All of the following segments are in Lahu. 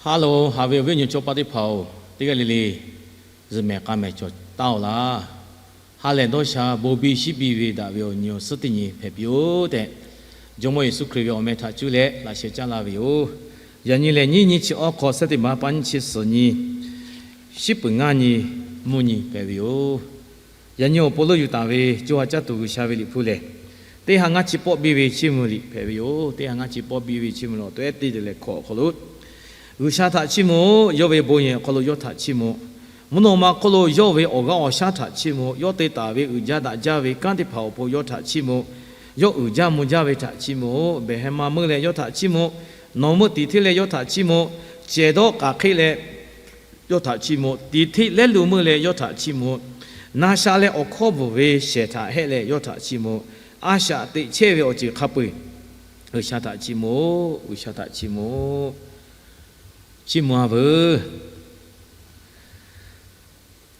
Hello, haꞈ ve awˬ viˉ awˬ nyi chaw paˆ teˇ hpaˍ-oˬ, teˇ g'aˇ le le zuhꞈ mehˍ k'a mehˍ cawˬ taˍ-oˬ laˇ. Ha lehˬ dawˇ sha bon biˇ shiˉ biˇ ve daꞈ ve awˬ nyi awˬ suhˉ teˇ nyi hpehꞈ piˇ-oˆ tehꞈ, Jawˇmawˇ Yeˍsuˆ Hkriꞈ ve awˬ meh htaꞈ cuˇ leh laꞈ sheh caˇ laˇ ve yoˬ. Yaꞈ nyi lehˬ, nyiˇ nyi chi awˬ hk'aw, September pa nyiˇ chi suhˍ nyi, shiˉ peuˍ ngaˇ nyi mvuhˇ nyi hpehꞈ ve yoˬ. Yaꞈ nyi awˬ pon leuˆ yuˬ taˍ ve co ha caˇ tuˬ G'uiˬsha ve liꞈ hpu lehˬ, teˇ ha ngaˇ chi pawˆ biˇ ve Chiˇ mvuh liꞈ hpehꞈ ve yoˬ. Teˇ ha ngaˇ chi pawˆ biˇ ve Chiˇ mvuh liꞈ awˬ to ehˉ teˇ leh hkawꞈ awˬ hk'aw lo, G'uiˬsha htaꞈ chiˇ mvuh-oˆ. Yawˇ ve bon yehˬ awˬ hk'aw lo yawˇ htaꞈ chiˇ mvuh. Mvuhˇ naw ma hk'oˆ lo yawˇ ve awˬ g'aˇ awˬ shaˉ htaꞈ chiˇ mvuh. Yawˇ te taˍ ve uiˍ jaˇ daꞈ jaˇ ve kanˉ teˇ hpaˍ awˬ pon yawˇ htaꞈ chiˇ mvuh. Yawˇ uiˍ jaˇ mvuh jaˇ ve htaꞈ chiˇ mvuh-oˆ. Behˬ heh ma meuˇ leh yawˇ htaꞈ chiˇ mvuh. Nawˬ meuˇ tiˍ hteˇ leh yawˇ htaꞈ chiˇ mvuh. Cehˬ dawˇ k'aꞈ hk'eˆ leh yawˇ htaꞈ chiˇ mvuh. Tiˍ hteˇ lehˉ lu meuˇ leh yawˇ htaꞈ chiˇ mvuh. Na sha leh awˬ hkawˇ bvuhˬ ve shehˍ htaꞈ hehˆ leh yawˇ htaꞈ chiˇ mvuh. A shaꞈ teꞈ chehˇ ve awˬ ceuˬ hk'a peu-eˬ G'uiˬsha htaꞈ chiˇ mvuh-oˆ. G'uiˬsha htaꞈ chiˇ mvuh-oˆ. Chiˇ mvuh-a veuˬ.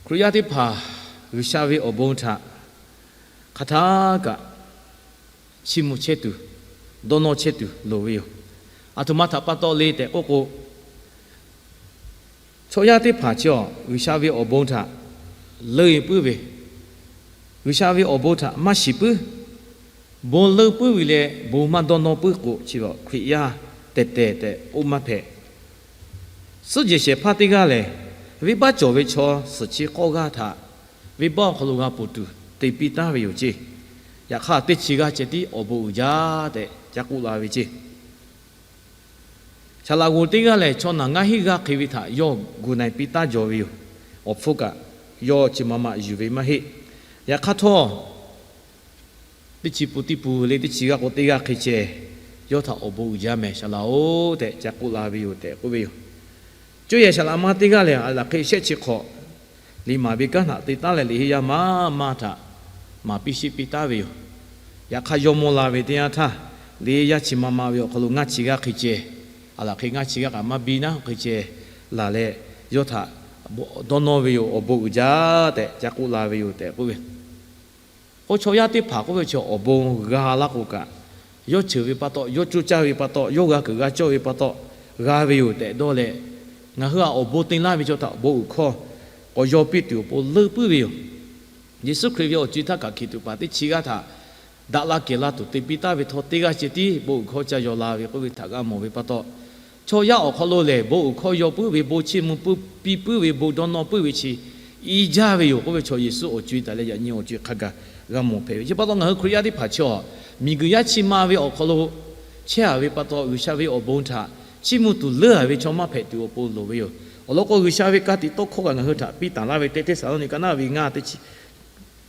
Hkriꞈ yaˇ teˇ hpaˍ G'uiˬsha ve awˬ bon htaꞈ hk'aˬ htaˆ kaꞈ chiˇ mvuh chehˇ tuˬ, dawˇ nawˇ chehˇ tuˬ loˍ ve yoˬ. Aˬ htoꞈ ma htaꞈ pa taw le tehꞈ k'oˆ k'o, chaw yaˇ teˇ hpaˍ chi awˬ G'uiˬsha ve awˬ bon htaꞈ leuˆ puiˉ ve, G'uiˬsha ve awˬ bon htaꞈ maˇ shiˍ puiˉ, bon leuˆ puiˉ ve leh bon maˇ dawˇ nawˇ puiˉ k'o, chi awˬ Hkriꞈ yaˇ tehˬ tehˬ tehꞈ k'oˆ maˇ hpehꞈ. Suhˉ jehˬ shehˍ hpaˇ teˇ g'aˇ lehˬ, venˇbaˆ cawˬ ve chaw suhˍ chi k'awˇ g'aˇ htaꞈ venˇbaˆ awˬ hk'aw lo g'a ponˬ tuˬ te piˇ taˉ ve yoˬ ceˇ. Yaꞈ hk'aˇ teˇ chi g'aˇ ceh tiˉ awˬ bon uiˍ jaˇ tehꞈ ca k'oˆ la ve ceˇ. Saˍ laꞈ g'oˍ teˇ g'aˇ lehˬ, chaw naˬ ngaˇ hinˉ g'aˇ hk'e ve htaꞈ yawˇ gu na-e piˇ taˉ jaw ve yoˬ. Awˬ hpfuhˇ kaꞈ yawˇ chi ma ma yuˬ ve maˇ heˆ. Yaꞈ hk'aˇ htawˇ, teˇ chi pun teˇ pun le teˇ chi g'aˇ k'o teˇ g'aˇ hk'e ceh yawˇ htaꞈ awˬ bon uiˍ jaˇ mehˍ, Saˍ laꞈ-oˬ tehꞈ ca k'oˆ la ve yoˬ tehꞈ k'oˆ ve yoˬ. Cuˇ yehˬ saˍ laꞈ ma teˇ g'aˇ lehˬ, aˬ laˬ hk'e shehˆ chi hk'awꞈ liꞈ maˍ ve kanˉ htaꞈ te taˉ leh, liꞈ henˇ yaˇ maˇ maˇ htaꞈ maˍ piˇ sheˆ piˇ taˉ ve yoˬ. Yaꞈ hk'aˇ, yawˇ mawˇ la ve teˇ yanˇ htaˇ, liꞈ henˇ yaˇ chi ma ma ve awˬ hk'aw lo ngaˇ chi g'aˇ hk'e ceh, aˬ laˬ hk'e ngaˇ chi g'aˇ kaꞈ maˇ biˇ naˉ hk'e ceh laˬ leh, yawˇ htaꞈ dawˇ nawˇ ve yoˬ. Awˬ bon uiˍ jaˇ tehꞈ ca k'oˆ la ve yoˬ tehꞈ k'oˆ ve. K'o, chaw yaˇ teˇ hpaˍ k'oˆ ve chi awˬ bon g'a laˇ k'o kaꞈ, yawˇ ceuˬ ve pa taw, yawˇ coˇ caˇ ve pa taw, yawˇ g'a kuiˬ g'a cawˇ ve pa taw g'a ve yoˬ tehꞈ dawˇ leh, ngaˬ hui-a awˬ bon te laˇ ve chaw htaꞈ bon uiˍ hkawˇ k'awꞈ yaw piˇ tuˬ awˬ pon leuˆ puiˉ ve yoˬ. Yeˍsuˆ Hkriꞈ ve awˬ co-e htaˇ kaꞈ hkiˬ tuꞈ paˍ teˇ chi g'aˇ htaꞈ daꞈ la kehˬ la tuˬ te piˇ taˍ ve htawˇ, teˇ g'aˇ ceh tiˉ bon uiˍ hkawˇ ca yaw la ve k'oˆ ve htaꞈ g'a mawˬ ve pa taw, chaw yaˇ awˬ hk'aw lo lehˬ, bon uiˍ hkawˇ yaw puiˉ ve, bon chiˇ mvuh puiˉ piˇ puiˉ ve, bon dawˇ nawˇ puiˉ ve chi iˉ jaˇ ve yoˬ k'oˆ ve chaw Yeˍsuˆ awˬ co-e taˍ leh yaꞈ nyi awˬ co-e hk'a gaˬ g'a mawˬ hpehꞈ ve. Chi pa taw ngaˬ hui Hkriꞈ yaˇ teˇ hpaˍ chi awˬ miˬguiˬ yaˇ chi ma ve awˬ hk'aw lo chehˇ-a ve pa taw, G'uiˬsha ve awˬ bon htaꞈ chiˇ mvuh tuˬ leuˉ-a ve chaw maˇ hpehꞈ tuˬ awˬ pon loˍ ve yoˬ. Awˬ lawn k'o, G'uiˬsha ve ka tiꞈ tawˇ hkawˇ kaꞈ ngaˬ hui htaꞈ piˇ taˍ laˇ ve, Teˇ Hteˇsaˍlawˇniˆ ka naˆ ve ngaˇ teˇ chi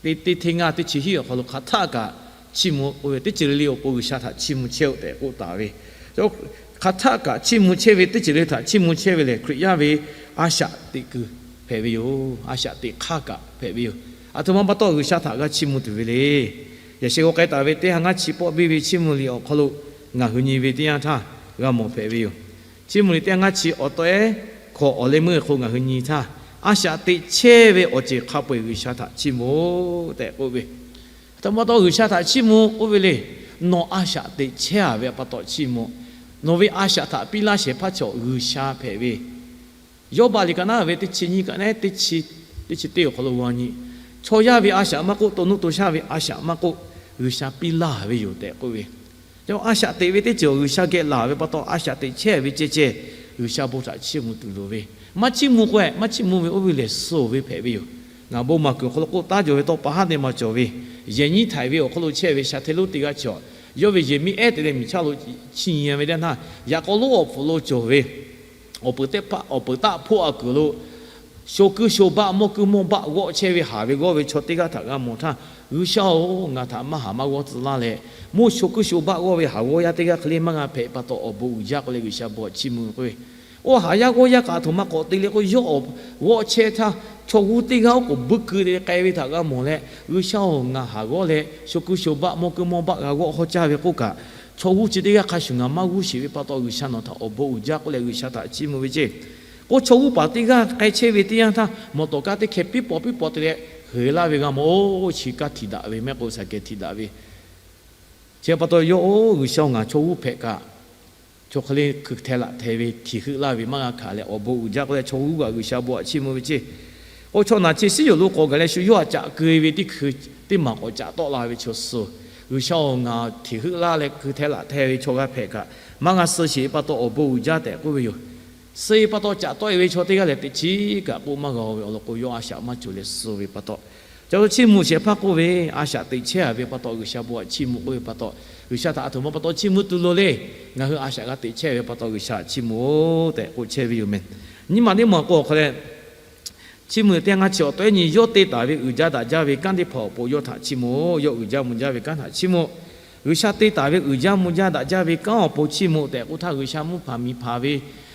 teˇ hteˇ ngaˇ teˇ chi hiˉ awˬ hk'aw lo, hk'aˬ htaˆ kaꞈ chiˇ mvuh k'oˆ ve, teˇ ceuˬ le le awˬ pon G'uiˬsha htaꞈ chiˇ mvuh chehˇ-oˆ tehꞈ k'oˆ taˍ ve. Hk'aˬ htaˆ kaꞈ chiˇ mvuh chehˇ ve, teˇ ceuˬ le htaꞈ chiˇ mvuh chehˇ ve lehˬ, Hkriꞈ yaˇ ve a shaꞈ teꞈ kuiˬ hpehꞈ ve yoˬ. A shaꞈ teꞈ hk'aˇ kaꞈ hpehꞈ ve yoˬ. Aˬ htoꞈ ma pa taw G'uiˬsha htaꞈ g'a chiˇ mvuh tuˬ ve le. Yaꞈ sheh g'aw k'ai taˍ ve teˇ ha ngaˇ chi pawˆ biˇ ve Chiˇ mvuh liꞈ awˬ hk'aw lo ngaˬ hui nyi ve teˇ yanˇ htaˇ g'a mawˬ hpehꞈ ve yoˬ. Chiˇ mvuh liꞈ teˇ ha ngaˇ chi awˬ tawehˉ hkawꞈ awˬ leh meuˇ hk'aw ngaˬ hui nyi htaˇ, a shaꞈ teꞈ chehˇ ve awˬ ceuˬ hk'a peu-eˬ G'uiˬsha htaꞈ chiˇ mvuh tehꞈ k'oˆ ve. Aˬ htoꞈ ma pa taw G'uiˬsha htaꞈ chiˇ mvuh k'oˆ ve le. Nawˬ a shaꞈ teꞈ chehˇ-a ve pa taw chiˇ mvuh. Nawˬ ve a shaꞈ htaꞈ piˇ laˇ shehˍ hpaˇ chi awˬ G'uiˬsha hpehꞈ ve, Yawˇbaˆ liꞈ ka naˆ ve teˇ chi nyiˇ kaꞈ neˉ teˇ chi teˇ hk'aw lo g'aw nyi, chaw yaˇ ve a shaꞈ maˇ k'oˆ, to nuˇ to shaˆ ve a shaꞈ maˇ k'oˆ, G'uiˬsha piˇ laˇ ve yoˬ tehꞈ k'oˆ ve. Yawˇ a shaꞈ teꞈ ve teˇ ceuˬ G'uiˬsha geh laˬ ve pa taw, a shaꞈ teꞈ chehˇ ve ceh ceh G'uiˬsha bon htaꞈ chiˇ mvuh tuˬ loˍ ve. Maˇ chiˇ mvuh k'o-e, maˇ chiˇ mvuh ve oˇ ve lehˬ suh-oˬ ve hpehꞈ ve yoˬ. Ngaˬ bon maˍ kuiˬ awˬ hk'aw lo k'oˆ taˉ jaw ve tawˇ pa haˉ te ma cawˬ ve, yehˬ nyiˇ htaiˍ ve awˬ hk'aw lo chehˇ ve sha hteˇ lonˉ teˇ g'aˇ chi awˬ, yawˇ ve yehˬ miˇ ehˉ te leh miˬ chaˇ lo chiˇ nyi ve teˇ htaˇ, yaꞈ k'aw lonˉ awˬ pfuhˍ lo cawˬ ve awˬ peuˬ teˇ hpaˍ, awˬ peuˬ taˆ hpoˆ a kuiˬ lo sho kuiˉ sho baˆ mawˇ kuiˉ mawˇ baˆ g'awˆ chehˇ ve haˍ ve g'awˇ ve chaw teˇ g'aˇ htaꞈ g'a mawˬ htaˇ, G'uiˬsha-oˬ, ngaˬ htaꞈ maˇ haˍ maˇ g'awˇ tcuh laˇ leh, mvuhˇ sho kuiˉ sho baˆ g'awˇ ve haˍ g'awˇ yaˇ teˇ g'aˇ hk'e le maˇ g'a hpehꞈ pa taw awˬ bon uiˍ jaˇ k'oˆ leh G'uiˬsha bon htaꞈ chiˇ mvuh ve k'oˆ ve. Oˇ haˍ yaˇ g'awˇ yaˇ kaꞈ aˬ htoꞈ ma k'awꞈ te le k'o, yawˇ awˬ g'awˆ chehˇ htaˇ chaw g'uˇ teˇ g'aˇ oˉ k'oˍ buiˇ keu te k'ai ve htaꞈ g'a mawˬ leh, G'uiˬsha-oˬ, ngaˬ haˍ g'awˇ leh sho kuiˉ sho baˆ mawˇ kuiˉ mawˇ baˆ g'a g'awˆ hawˇ caˇ ve k'oˆ kaꞈ, chaw g'uˇ chi teˇ g'aˇ hk'a shuˍ ngaˬ maˇ g'uˇ sheˍ ve pa taw G'uiˬsha nawˬ htaꞈ awˬ bon uiˍ jaˇ k'oˆ leh G'uiˬsha htaꞈ chiˇ mvuh ve ceˇ. K'o, chaw g'uˇ paˍ teˇ g'aˇ k'ai chehˇ ve teˇ yanˇ htaˇ, mawˬ tawˍ kaˇ teˇ hkeh piˉ pawˍ piˉ pawˍ te leh heˍ laˇ ve g'a mawˬ-oˬ. Chi kaˇ htiꞈ daꞈ ve mehˆ k'o, saˍkehˍ htiꞈ daꞈ ve. Chi pa taw yawˇ, Oˇ G'uiˬsha-oˬ, ngaˬ chaw g'uˇ hpehꞈ kaꞈ Chaw hk'e le hkui hteh laꞈ hteh ve htiˍ heuˆ laˇ ve maˇ g'a hkanˍ leh awˬ bon uiˍ jaˇ k'oˆ leh chaw g'uˇ g'aꞈ G'uiˬsha bon htaꞈ chiˇ mvuh ve ceˇ. K'o, chaw naˬ chi suhˉ yoˬ lo k'awꞈ gaˬ leh shu yawˇ htaꞈ caꞈ keu ve teˇ hkui teˇ maˬ k'awꞈ caꞈ tawˆ la ve chaw suh, G'uiˬsha-oˬ, ngaˬ htiˍ heuˆ laˇ leh hkui hteh laꞈ hteh ve chaw g'a hpehꞈ kaꞈ, maˇ g'a suh sheˍ ve pa taw awˬ bon uiˍ jaˇ tehꞈ k'oˆ ve yoˬ. Suh ve pa taw caꞈ tawˆ e ve chaw teˇ g'aˇ lehˬ teꞈ chiˉ kaꞈ k'oˆ maˇ g'a-o ve awˬ lawn k'o, yawˇ a shaꞈ maˇ cawˬ leh suh ve pa taw, ca lo chiˇ mvuh shehˍ hpaˇ k'oˆ ve, a shaꞈ teꞈ chehˇ a ve pa taw G'uiˬsha bon htaꞈ chiˇ mvuh k'oˆ ve pa taw, G'uiˬsha htaꞈ aˬ htoꞈ ma pa taw chiˇ mvuh tuˬ loˍ le. Ngaˬ hui a shaꞈ g'a teꞈ chehˇ ve pa taw G'uiˬsha htaꞈ chiˇ mvuh-oˬ tehꞈ k'oˆ chehˇ ve yoˬ meh. Nyiˇ maˬ teˇ maˬ k'o awˬ hk'aw leh, chiˇ mvuh teˇ g'aˇ ngaˇ chi awˬ tawehˉ nyi yawˇ te taˍ ve uiˍ jaˇ daꞈ jaˇ ve kanˉ teˇ hpaˍ awˬ pon yawˇ htaꞈ chiˇ mvuh-oˬ. Yawˇ uiˍ jaˇ mvuh jaˇ ve kanˉ htaꞈ chiˇ mvuh. G'uiˬsha te taˍ ve uiˍ jaˇ mvuh jaˇ daꞈ jaˇ ve kanˉ awˬ pon chiˇ mvuh tehꞈ k'oˆ htaˇ, G'uiˬsha mvuhˇ hpanˍ miˬ hpanˍ ve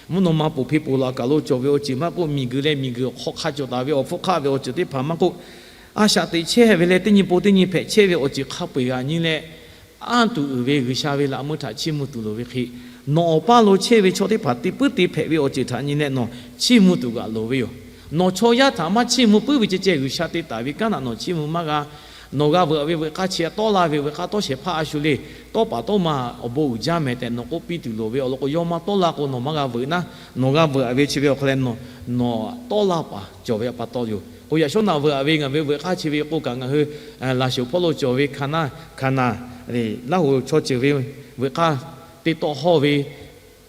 mvuhˇ naw ma poˬ hpeˇ poˬ laˬ kaˬ lo cawˬ ve awˬ ceuˬ maˇ k'oˆ, miˬguiˬ leh miˬguiˬ awˬ hk'aw hk'a cawˬ taˍ ve awˬ hpfuhˇ hk'aˆ ve awˬ ceuˬ teˇ hpaˍ maˇ k'oˆ, a shaꞈ teꞈ chehˇ ve leh teˇ nyi po teˇ nyi hpehꞈ chehˇ ve awˬ ceuˬ hk'a peu-eˬ g'a nyi leh, anˇ tuˬ uiˍ ve G'uiˬsha ve laꞈ meuˇ htaꞈ chiˇ mvuh tuˬ loˍ ve hk'e, nawˬ awˬ paˇ lo chehˇ ve chaw teˇ hpaˍ te puiˉ te hpehꞈ ve awˬ ceuˬ htaꞈ nyi leh nawˬ chiˇ mvuh tuˬ g'aꞈ loˍ ve yoˬ. Nawˬ chaw yaˇ htaꞈ maˇ chiˇ mvuh puiˉ ve ceh ceh G'uiˬsha te taˍ ve kanˉ htaꞈ nawˬ chiˇ mvuh maˇ g'a. Nawˬ g'a veuꞈ ve veuꞈ k'aˇ chi tawˆ la ve veuꞈ k'aˇ tawˇ shehˍ hpaˇ a shu le, tawˇ paˍ tawˇ ma awˬ bon uiˍ jaˇ meh tehꞈ nawˬ k'oˆ piˇ tuˬ loˍ ve awˬ lawn k'o, yawˇ maˇ tawˆ la k'o nawˬ maˇ g'a veuꞈ naˉ, nawˬ g'a veuꞈ ve chi ve awˬ hk'aw leh nawˬ, nawˬ tawˆ la paˍ cawˬ ve pa taw yoˬ. K'o, yaꞈ shawˉ naꞈ veuꞈ ve ngaˬ ve veuꞈ k'aˇ chi ve k'oˆ kaꞈ ngaˬ hui laˬ shoˍ hpawˇ lo cawˬ ve hkanˍ naˆ, hkanˍ naˍ, Laˇ huˍ chaw ceuˬ ve veuꞈ k'aˇ teˇ tawˆ hawˇ ve,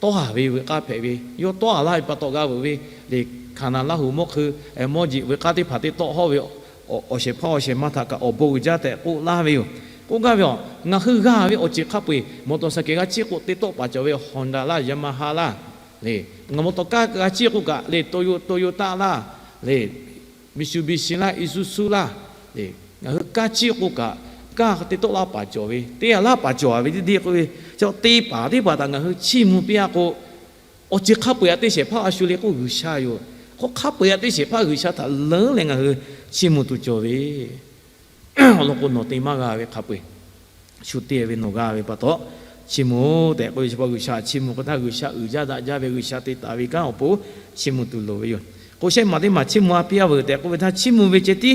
tawˇ haˍ ve veuꞈ k'aˇ hpehꞈ ve, yawˇ tawˇ haˍ laˇ ve pa taw g'a veuꞈ ve le. Hkanˍ naˍ, Laˇ huˍ, mawˇ hk'eun, mawˇ jeꞈ veuꞈ k'aˇ teˇ hpaˍ teˇ tawˆ hawˇ ve awˬ shehˍ hpaˇ awˬ shehˍ ma htaꞈ kaꞈ awˬ bon uiˍ jaˇ tehꞈ k'oˆ laˇ ve yoˬ. K'oˆ gaˇ ve a, ngaˬ hui g'a ve awˬ ceuˬ hk'a peu-eˬ, mawˬ tawˍ saˍ kehˬ g'a ciˇ k'o teˇ tawˆ paˍ cawˬ ve Honda laˇ, Yamaha laˇ, le, ngaˬ mawˬ tawˍ kaˇ g'a ciˇ k'o kaꞈ le, Toyo, Toyota laˇ, le, Mitsubishi laˇ, Isuzu laˇ, le, ngaˬ hui kaˇ ciˇ k'o kaꞈ, kaˇ teˇ tawˆ laˇ paˍ cawˬ ve, teˇ g'aˇ laˇ paˍ cawˬ ve teˇ deˇ k'oˆ ve, chaw te paˍ teˇ hpaˍ htaꞈ ngaˬ hui chiˇ mvuh piˇ-a k'o, awˬ ceuˬ hk'a peu-eˬ htaꞈ te shehˍ hpaˇ a shu le k'oˆ G'uiˬsha yoˬ. Hk'aw hk'a peu-eˬ htaꞈ te shehˍ hpaˇ G'uiˬsha htaꞈ leuˉ leh ngaˬ hui chiˇ mvuh tuˬ cawˬ ve awˬ lawn k'o, nawˬ te maˇ g'a ve hk'a peu-eˬ shu te ve nawˬ g'a ve pa taw chiˇ mvuh tehꞈ k'oˆ ve chi pa G'uiˬsha chiˇ mvuh k'oˆ htaˇ, G'uiˬsha uiˍ jaˇ daꞈ jaˇ ve G'uiˬsha te taˍ ve kanˉ awˬ pon chiˇ mvuh tuˬ loˍ ve yoˬ. K'o, shehˆ maˬ teˇ maˬ chiˇ mvuh-a piˇ-a veuˬ tehꞈ k'oˆ ve htaˇ, chiˇ mvuh ve ceh tiˉ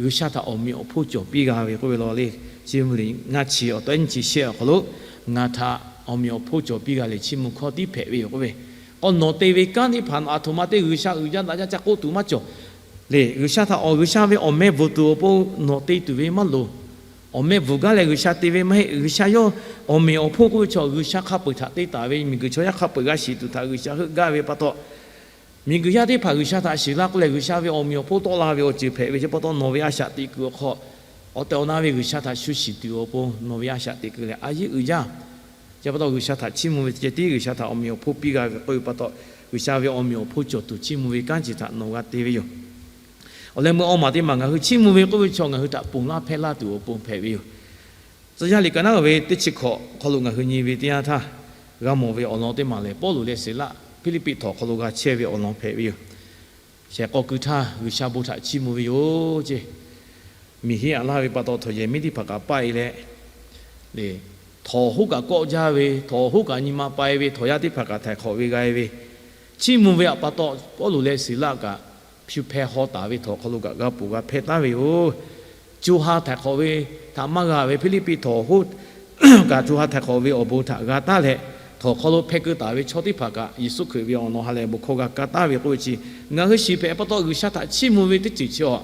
G'uiˬsha htaꞈ awˬ meꞈ awˬ hponˇ cawˬ piˇ g'a ve k'oˆ ve law le. Chiˇ mvuh liꞈ ngaˇ chi awˬ tawehˉ nyi chi shehˆ awˬ hk'aw lo, ngaˬ htaꞈ awˬ meꞈ awˬ hponˇ cawˬ piˇ g'a leh chiˇ mvuh hkawˇ tiˉ hpehꞈ ve yoˬ k'oˆ ve. K'o, nawˬ te ve kanˉ teˇ hpaˍ nawˬ aˬ htoꞈ ma te G'uiˬsha uiˍ jaˇ daꞈ jaˇ ca k'oˆ tuˬ maˇ cawˬ le. G'uiˬsha htaꞈ awˬ G'uiˬsha ve awˬ meh bvuhˬ tuˬ awˬ pon nawˬ te tuˬ ve maˇ loˍ. Awˬ meh bvuhˬ gaˇ leh G'uiˬsha te ve maˇ heˆ. G'uiˬsha yawˇ awˬ meꞈ awˬ hponˇ k'oˆ ve chaw G'uiˬsha hk'a peu-eˬ htaꞈ te taˍ ve miˬguiˬ chaw yaˇ hk'a peu-eˬ g'a shiˍ tuˬ htaꞈ G'uiˬsha heuˆ gaˇ ve pa taw, miˬguiˬ yaˇ teˇ hpaˍ G'uiˬsha htaꞈ shiˍ laˇ k'oˆ leh G'uiˬsha ve awˬ meꞈ awˬ hponˇ tawˆ la ve awˬ ceuˬ hpehꞈ ve chi pa taw, nawˬ ve a shaꞈ teꞈ kuiˬ awˬ hk'aw, awˬ tehˬ awˬ na ve G'uiˬsha htaꞈ shu shiˍ tuˬ awˬ pon nawˬ ve a shaꞈ teꞈ kuiˬ lehˬ a yeˉ uiˍ jaˇ. Chi pa taw G'uiˬsha htaꞈ chiˇ mvuh ve ceh tiˉ G'uiˬsha htaꞈ awˬ meꞈ awˬ hponˇ piˇ g'a ve k'oˆ ve pa taw, G'uiˬsha ve awˬ meꞈ awˬ hponˇ cawˬ tuˬ chiˇ mvuh ve kanˉ chi htaꞈ nawˬ g'a te ve yoˬ. Awˬ leh meuˇ awˬ maˬ teˇ maˬ ngaˬ hui chiˇ mvuh ve k'oˆ ve chaw ngaˬ hui htaꞈ ponˬ laˇ hpehˇ laˇ tuˬ awˬ pon hpehꞈ ve yoˬ. Tcuh yaˇ liꞈ ka naˉ ve teˇ chi hkawꞈ hk'aw lo ngaˬ hui nyi ve teˇ yanˇ htaˇ, g'a mawˬ ve awˬ lawn teˇ maˬ lehˬ, Pawˇluꞈ leh Siˍlaˆ Hpiˇliˇpiˆ htawnˍ hk'aw lo g'a chehˇ ve awˬ lawn hpehꞈ ve yoˬ. Shehˍ k'aw keu htaˇ G'uiˬsha bon htaꞈ chiˇ mvuh ve yoˬ ceˇ. Miˬ hiˉ aꞈ laˇ ve pa taw htawnˍ yehˬ miˉ teˇ hpaˍ kaꞈ paˆ e leh, le, htawnˍ hoˉ kaꞈ kawˆ jaˇ ve, htawnˍ hoˉ kaꞈ nyi ma pa e ve, htawnˍ yaˇ teˇ hpaˍ kaꞈ htaiˍ hk'awꞈ ve g'a e ve, chiˇ mvuh ve pa taw Pawˇluꞈ leh Siˍlaˆ kaꞈ hpu hpeh haw taˍ ve htawnˍ hk'aw lo kaꞈ g'a ponˬ g'a hpehˇ taˉ ve yoˬ. Co ha htaiˍ hk'awꞈ ve htaꞈ maˇ g'a ve Hpiˇliˇpiˆ htawnˍ hoˉ kaꞈ co ha htaiˍ hk'awꞈ ve awˬ bon htaꞈ g'a taˉ leh, htawnˍ hk'aw lo hpeh keu taˍ ve chaw teˇ hpaˍ kaꞈ Yeˍsuˆ Hkriꞈ ve awˬ lawn ha lehˬ bon hkawˇ g'a kaˇ taˉ ve k'oˆ ve chi, ngaˬ hui shiˍ hpehꞈ pa taw G'uiˬsha htaꞈ chiˇ mvuh ve teˇ ceuˬ chi a,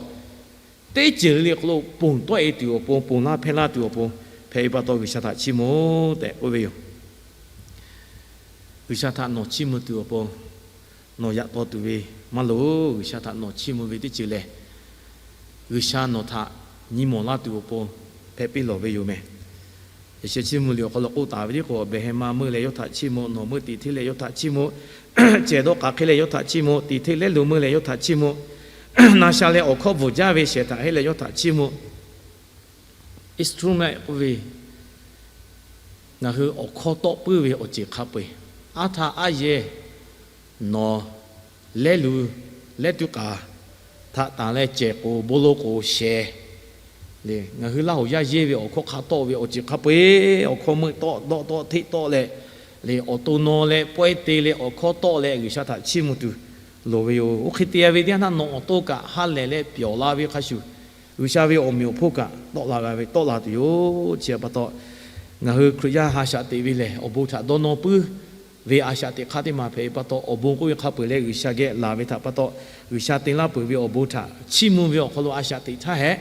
teˇ ceuˬ le le hk'aw lo ponˬ tawˆ e tuˬ awˬ pon, ponˬ laˇ hpehˇ laˇ tuˬ awˬ pon hpehꞈ ve pa taw G'uiˬsha htaꞈ chiˇ mvuh tehꞈ k'oˆ ve yoˬ. G'uiˬsha htaꞈ nawˬ chiˇ mvuh tuˬ awˬ pon nawˬ yaꞈ taw tuˬ ve maˇ loˍ. G'uiˬsha htaꞈ nawˬ chiˇ mvuh ve teˇ ceuˬ lehˬ, G'uiˬsha nawˬ htaꞈ nyi mawˬ laˇ tuˬ awˬ pon hpehꞈ piˇ lawˬ ve yoˬ meh. Yaꞈ sheh chiˇ mvuh liꞈ awˬ hk'aw lo k'oˆ taˍ ve tiˉ k'o, Behˍheh ma meuˇ leh yawˇ htaꞈ chiˇ mvuh, nawˬ meuˇ Tiˍhteˇ leh yawˇ htaꞈ chiˇ mvuh, cehˬ dawˇ k'aˬ hk'e leh yawˇ htaꞈ chiˇ mvuh, Tiˍhte lehˉ lo meuˇ leh yawˇ htaꞈ chiˇ mvuh, na sha leh awˬ hkawˇ bvuhˬ jaˇ ve shehˍ htaꞈ heˆ leh yawˇ htaꞈ chiˇ mvuh. Instrument k'oˆ ve, ngaˬ hui awˬ hkawˇ tawˆ puiˉ ve awˬ ceuˬ hk'a peu-eˬ, aˉ htaˇ aˉ yehˇ, nawˬ lehˉ lu, lehˉ tuˉ k'aˍ htaꞈ tanˬ leh cehˬ k'oˍ bon lo k'oˍ shehˍ le, ngaˬ hui Laˇ hoꞈ yaˇ yehˇ ve awˬ hkawˇ hk'a tawˆ ve awˬ ceuˬ hk'a peu-eˬ awˬ hkawˇ meuˆ tawˆ dawˆ tawˆ hteˆ tawˆ leh, le awˬ to naw leh pawehˇ te leh awˬ hkawˇ tawˆ leh G'uiˬsha htaꞈ chiˇ mvuh tuˬ loˍ ve yoˬ. Oˇ hk'e te ve teˇ yanˇ htaˇ nawˬ awˬ to kaꞈ ha lehˬ leh pyawˬ la ve hk'a shuˍ, G'uiˬsha ve awˬ meꞈ awˬ hponˇ kaꞈ tawˆ la g'a ve tawˆ la tuˬ yoˬ. Chi pa taw, ngaˬ hui Hkriꞈ yaˇ ha shaꞈ teꞈ ve lehˬ, awˬ bon htaꞈ dawˇ nawˇ puiˉ ve a shaꞈ teꞈ hk'aˇ teˇ maˬ hpehꞈ ve pa taw, awˬ bon k'oˆ ve hk'a peu-eˬ leh G'uiˬsha geh laˬ ve htaꞈ pa taw, G'uiˬsha te laˇ peuˬ ve awˬ bon htaꞈ chiˇ mvuh ve awˬ hk'aw lo a shaꞈ teꞈ htaˇ hehꞈ,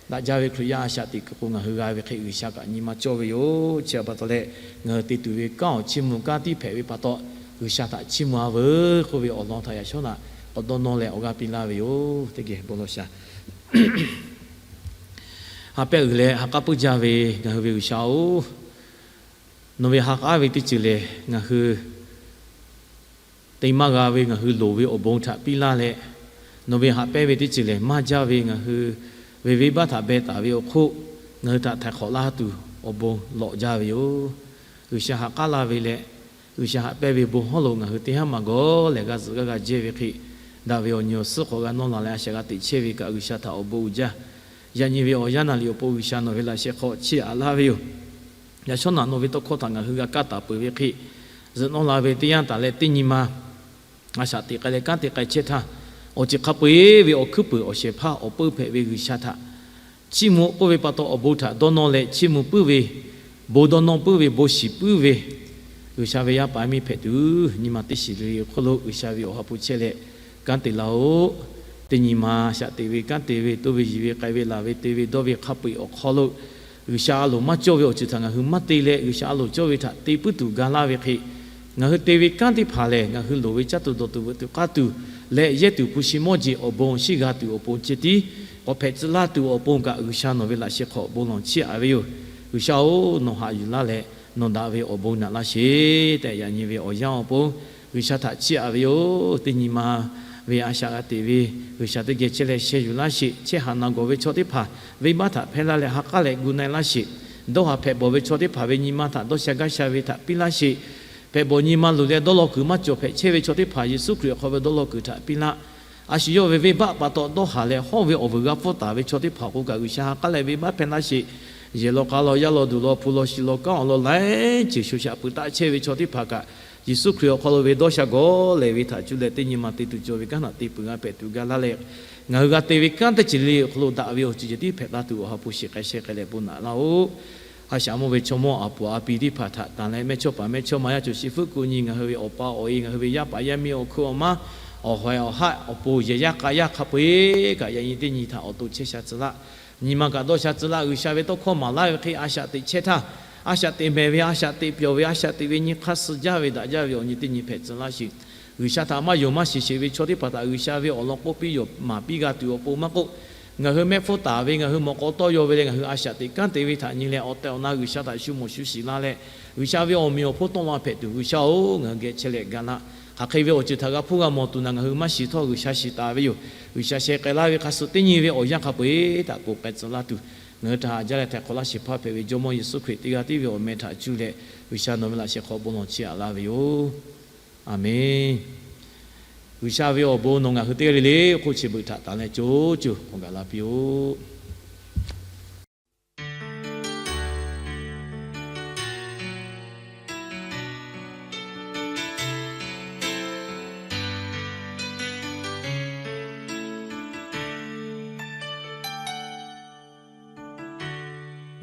daꞈ jaˇ ve Hkriꞈ yaˇ a shaꞈ teꞈ kuiˬ k'o ngaˬ hui g'a ve hk'e G'uiˬsha kaꞈ nyi ma cawˇ ve yoˬ. Chi htaꞈ pa taw leh, ngaˬ hui te tuˬ ve kanˉ awˬ chiˇ mvuh kanˉ tiˉ hpehꞈ ve pa taw, G'uiˬsha htaꞈ chiˇ mvuh-a veuˬ k'oˆ ve awˬ lawn htaꞈ yaꞈ shawˉ naꞈ k'awꞈ dawˇ nawˇ leh awˬ g'aˇ piˇ laˇ ve yoˬ. Teˇ geh bon lawˬ shaˍ. Ha pehˇ uiˍ leh ha k'aˉ puiˉ jaˇ ve ngaˬ hui ve G'uiˬsha-oˬ, nawˬ ve ha k'aˉ ve teˇ ceuˬ lehˬ ngaˬ hui te maˇ g'a ve ngaˬ hui loˍ ve awˬ bon htaꞈ piˇ laˇ leh, nawˬ ve haꞈ pehˇ ve teˇ ceuˬ lehˬ maˇ jaˇ ve ngaˬ hui ve venˇbaˆ htaꞈ beh taˍ ve awˬ hk'oˆ, ngaˬ hui htaꞈ htaiˍ hk'awꞈ laˇ tuˬ awˬ bon lawꞈ jaˇ ve yoˬ. G'uiˬsha haꞈ k'aˉ laˇ ve leh, G'uiˬsha haꞈ pehˇ ve bon hawˉ lo ngaˬ hui teˇ haˉ maˬ gawˬ lehˬ g'a zuhꞈ g'aˇ g'a jehˇ ve hk'e, daꞈ ve awˬ nyi awˬ suhˉ hk'awꞈ g'a nawˇ la leh a shaꞈ g'a teꞈ chehˇ ve kaꞈ G'uiˬsha htaꞈ awˬ bon uiˍ jaˇ. Yaꞈ nyi ve awˬ yanˇ naˍ riˍ awˬ pon G'uiˬsha nawˬ ve laꞈ sheh hk'aw chiˇ aꞈ laˇ ve yoˬ. Yaꞈ shawˉ naꞈ nawˬ ve tawˇ hkawˇ htaꞈ ngaˬ hui g'a kaˇ taˍ peuˬ ve hk'e, zuhꞈ nawˇ la ve teˇ yanˇ taˍ leh teˇ nyi ma a shaꞈ teꞈ k'ai leh kanˉ te k'ai chehˇ htaˇ, awˬ ceuˬ hk'a peu-eˬ ve awˬ hkuiˉ puiˍ awˬ shehˍ hpaˇ awˬ peuˇ hpehꞈ ve G'uiˬsha htaꞈ chiˇ mvuh k'oˆ ve pa taw, awˬ bon htaꞈ dawˇ nawˇ leh chiˇ mvuh puiˉ ve, bon dawˇ nawˇ puiˉ ve, bon shiˍ puiˉ ve G'uiˬsha ve yaˇ paˍ yaˇ miˇ hpehꞈ tuˬ, nyi ma teˇ shiˍ le awˬ hk'oˆ lo G'uiˬsha ve awˬ ha hpu chehˇ leh kanˉ te laˇ-oˆ. Teˇ nyi ma a shaꞈ teꞈ ve kanˉ te ve, toˇ ve yiˬ ve k'ai ve laˬ ve te ve dawˇ ve hk'a peu-eˬ awˬ hk'aw lo, G'uiˬsha a loˍ maˇ cawˇ ve awˬ ceuˬ htaꞈ ngaˬ hui maˇ te leh, G'uiˬsha a loˍ cawˇ ve htaꞈ te puiˉ tuˬ ga laˇ ve hk'e, ngaˬ hui te ve kanˉ teˇ hpaˍ lehˬ, ngaˬ hui loˍ ve caˇ tuˬ dawˬ tuˬ veuꞈ tuˬ k'aˇ tuˬ leh yehˇ tuˬ hpu shi mawˇ jeˬ awˬ bon shiˉ g'a tuˬ awˬ pon ceh tiˉ k'awꞈ hpehꞈ tcuh laˇ tuˬ awˬ pon kaꞈ, G'uiˬsha nawˬ ve laꞈ sheh hk'aw bon lawˬ chiˇ aꞈ ve yoˬ. G'uiˬsha-oˬ, nawˬ haꞈ yuˬ laˇ leh nawˬ daꞈ ve awˬ bon naꞈ laˇ sheˍ tehꞈ, yaꞈ nyi ve awˬ yanˇ awˬ pon G'uiˬsha htaꞈ chiˇ aꞈ ve yoˬ. Teˇ nyi ma ve a shaꞈ g'a teꞈ ve G'uiˬsha teˇ geh chehˇ leh sheh yuˬ laˇ sheˍ. Chehˇ haꞈ naˬ gawˬ ve chaw teˇ hpaˍ venˇbaˆ htaꞈ hpehˇ laˇ leh ha k'aˉ leh gu na-e laˇ sheˍ. Dawˇ haˍ hpehꞈ bawˬ ve chaw teˇ hpaˍ ve nyi ma htaꞈ dawˇ sha gaˇ sha ve htaꞈ piˇ laˇ sheˍ. Hpehꞈ bawˬ nyi ma luˬ leh dawˇ law kuiˬ maˇ cawˬ hpehꞈ chehˇ ve chaw teˇ hpaˍ Yeˍsuˆ Hkriꞈ awˬ hk'aw ve dawˇ law kuiˬ htaꞈ piˇ laˇ. A shu yawˇ ve venˇbaˆ pa taw dawˇ haˍ leh hawˉ ve awˬ vuiˬ g'a pfuhˇ taˍ ve chaw teˇ hpaˍ k'o kaꞈ, G'uiˬsha ha k'aˉ leh venˇbaˆ hpehˇ laˇ sheˍ. Yehˬ law k'a law, yaˇ law duˬ law, hpu law shi law, kanˉ awˬ lawn laiˉ ceuˬ sho shaꞈ peuˬ taˆ chehˇ ve chaw teˇ hpaˍ kaꞈ, Yeˍsuˆ Hkriꞈ awˬ hk'aw lo ve dawˇ sha gawˬ lehˬ ve htaꞈ cuˇ leh teˇ nyi ma te tuˬ cawˬ ve kanˉ htaꞈ te peuˬ g'a hpehꞈ tuˬ ga laˇ leh, ngaˬ hui g'a te ve kanˉ teˇ ceuˬ le awˬ hk'aw lo daꞈ ve awˬ ceuˬ ceh tiˉ hpehꞈ taˇ tuˬ awˬ ha hpu shiˍ k'ai sheh k'ai leh bon naꞈ laˇ-oˆ. A shaꞈ mawˇ ve chaw mawˇ a puˍ a pi teˇ hpaˍ htaꞈ tanˬ leh mehˇchawˇ paˍ mehˇchawˇma yaˇ cawˬ shi fuˉ ku nyi ngaˬ hui ve awˬ pa awˬ e, ngaˬ hui ve yaˇ paˍ yaˇ miˇ awˬ hkuiˉ awˬ maˇ, awˬ hawehˍ awˬ haˆ awˬ pon yehˬ yaˇ k'a yaˇ hk'a peu-eˬ kaꞈ yaꞈ nyi teˇ nyi htaꞈ awˬ to chehˇ sha tcuh laˇ. Nyi ma kaꞈ dawˇ sha tcuh laˇ. G'uiˬsha ve tawˇ hkawˇ maˍ laˇ ve hk'e a shaꞈ teꞈ chehˇ htaˇ, a shaꞈ teꞈ mehˍ ve, a shaꞈ teꞈ pyawˬ ve, a shaꞈ teꞈ ve nyi hk'aˇ suh jaˇ ve daꞈ jaˇ ve awˬ nyi teˇ nyi hpehꞈ tcuh laˇ sheˍ. G'uiˬsha htaꞈ maˇ yonˍ maˇ shiˍ sheˍ ve chaw teˇ hpaˍ htaꞈ G'uiˬsha ve awˬ lawn k'oˆ piˇ yonˍ maˍ piˇ g'a tuˬ awˬ pon maˇ k'oˆ, ngaˬ hui mehˆ hpfuhˇ taˍ ve, ngaˬ hui mawꞈ k'aw tawˇ yaw ve leh ngaˬ hui a shaꞈ teꞈ kanˉ te ve htaꞈ nyi leh awˬ tehˬ awˬ na G'uiˬsha htaꞈ shu mawˬ shu shiˍ la leh, G'uiˬsha ve awˬ meꞈ awˬ hponˇ tawˆ la hpehꞈ tuˬ G'uiˬsha-oˬ, ngaˬ hui geh chehˇ leh ga laˇ. Hk'aˬ hk'e ve awˬ ceuˬ htaꞈ g'a hpuˇ g'a mawˬ tuˬ naˬ ngaˬ hui maˇ shiˍ htawˇ G'uiˬsha shiˍ taˍ ve yoˬ. G'uiˬsha sheh k'ai laˇ ve hk'a suh teˇ nyi ve awˬ yanˇ hk'a peu-eˬ htaꞈ ponˬ k'ai tcuh laˇ tuˬ, ngaˬ hui htaꞈ haꞈ jaˇ leh htaiˍ hk'awꞈ laˇ shehˍ hpaˇ hpehꞈ ve Jawˇmawˇ Yeˍsuˆ Hkriꞈ teˇ g'aˇ tiˉ ve awˬ meh htaꞈ cuˇ leh G'uiˬsha nawˬ ve laꞈ sheh hk'aw bon lawˬ chiˇ aꞈ laˇ ve yoˬ. Aˬmenˍ. G'uiˬsha ve awˬ bon nawˬ ngaˬ hui teˇ g'aˇ le le hk'oˆ chi beuꞈ htaꞈ tanˬ leh co co k'awꞈ gaˬ la piˇ-oˆ.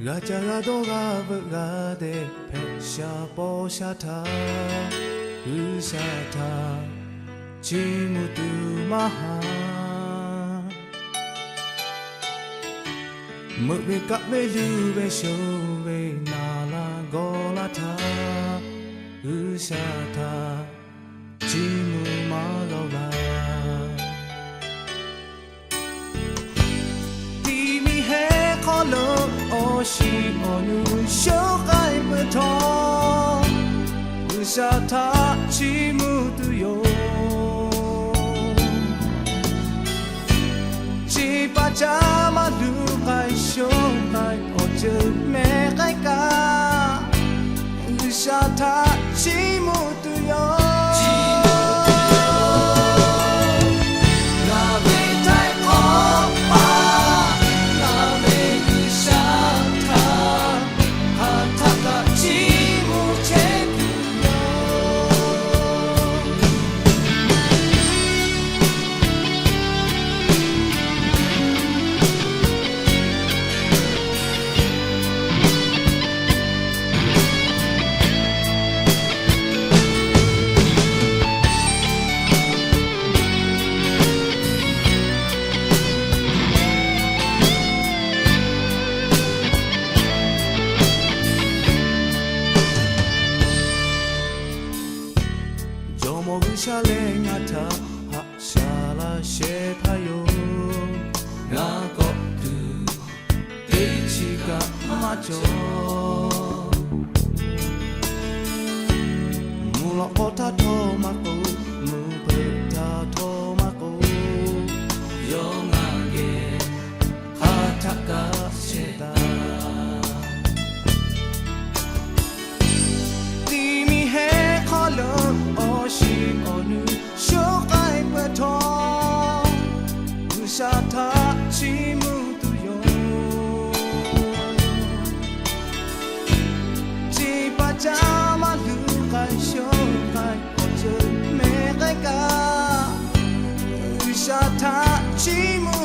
G'a ca g'a dawˇ g'a veuꞈ g'a dehꞈ hpehꞈ sha paw sha htaˇ, G'uiˬsha htaꞈ chiˇ mvuh tuˬ maˇ haꞈ. Meuꞈ ve kaˆ ve luˬ ve sho ve naˍ laˇ gawˬ laˇ htaˇ, G'uiˬsha htaꞈ chiˇ mvuh maˇ g'a laˇ. Tiˇ miˬ heh hk'aw lo awˬ shiˍ awˬ nu shoˉ k'ai peuˬ htawˇ, G'uiˬsha htaꞈ chiˇ mvuh tuˬ yoˬ. Chi pa caˇ maˇ luˬ k'ai shoˉ k'ai awˬ ceuˬ meh k'ai kaꞈ, G'uiˬsha htaꞈ chiˇ mvuh tuˬ yoˬ. Ngaˬ ve htaiˍ hk'awꞈ paˍ, ngaˬ ve G'uiˬsha htaꞈ hk'aˬ htaˆ kaꞈ chiˇ mvuh chehˇ tuˬ yoˬ. Sha leh ngaˬ htaꞈ haꞈ shaˍ laˇ shehˍ hpaˇ yoˬ. Ngaˬ kawˆ tuˬ teˇ chi kaꞈ maˇ cawˬ. Mvuhˇ lawꞈ k'aw htaˇ htawˇ maˇ k'oˆ, mvuhˇ hpeuꞈ htaˇ htawˇ maˇ k'oˆ, yawˇ ngaˬ geh hk'aˬ htaˆ kaꞈ shehˍ taˍ. Tiˇ miˬ hehˉ hk'aw lo awˬ shiˍ awˬ nu shoˉ k'ai peuˬ htawˇ, G'uiˬsha htaꞈ chiˇ mvuh tuˬ yoˬ. Chi pa caˇ maˇ luˬ k'ai shoˉ k'ai k'awꞈ ceuˬ mehˍ k'ai kaꞈ, G'uiˬsha htaꞈ chiˇ mvuh